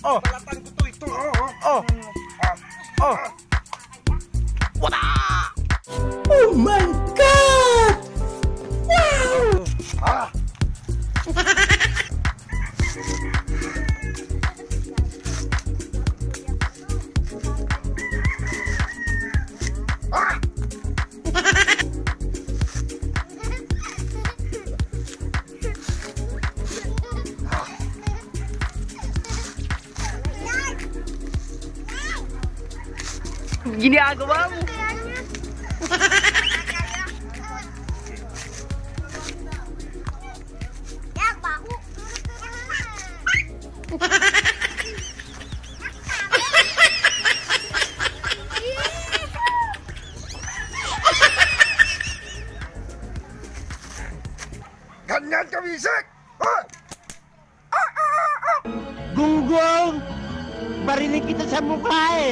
Oh. Balatan ko to ito. Oh, Oh. Oh. Wala! Oh my God! Wow! Ah. Ah! Ginagawa mo. Ganyan ka, bisik! Ah! Gunggong! Barinig kita sa mukha eh!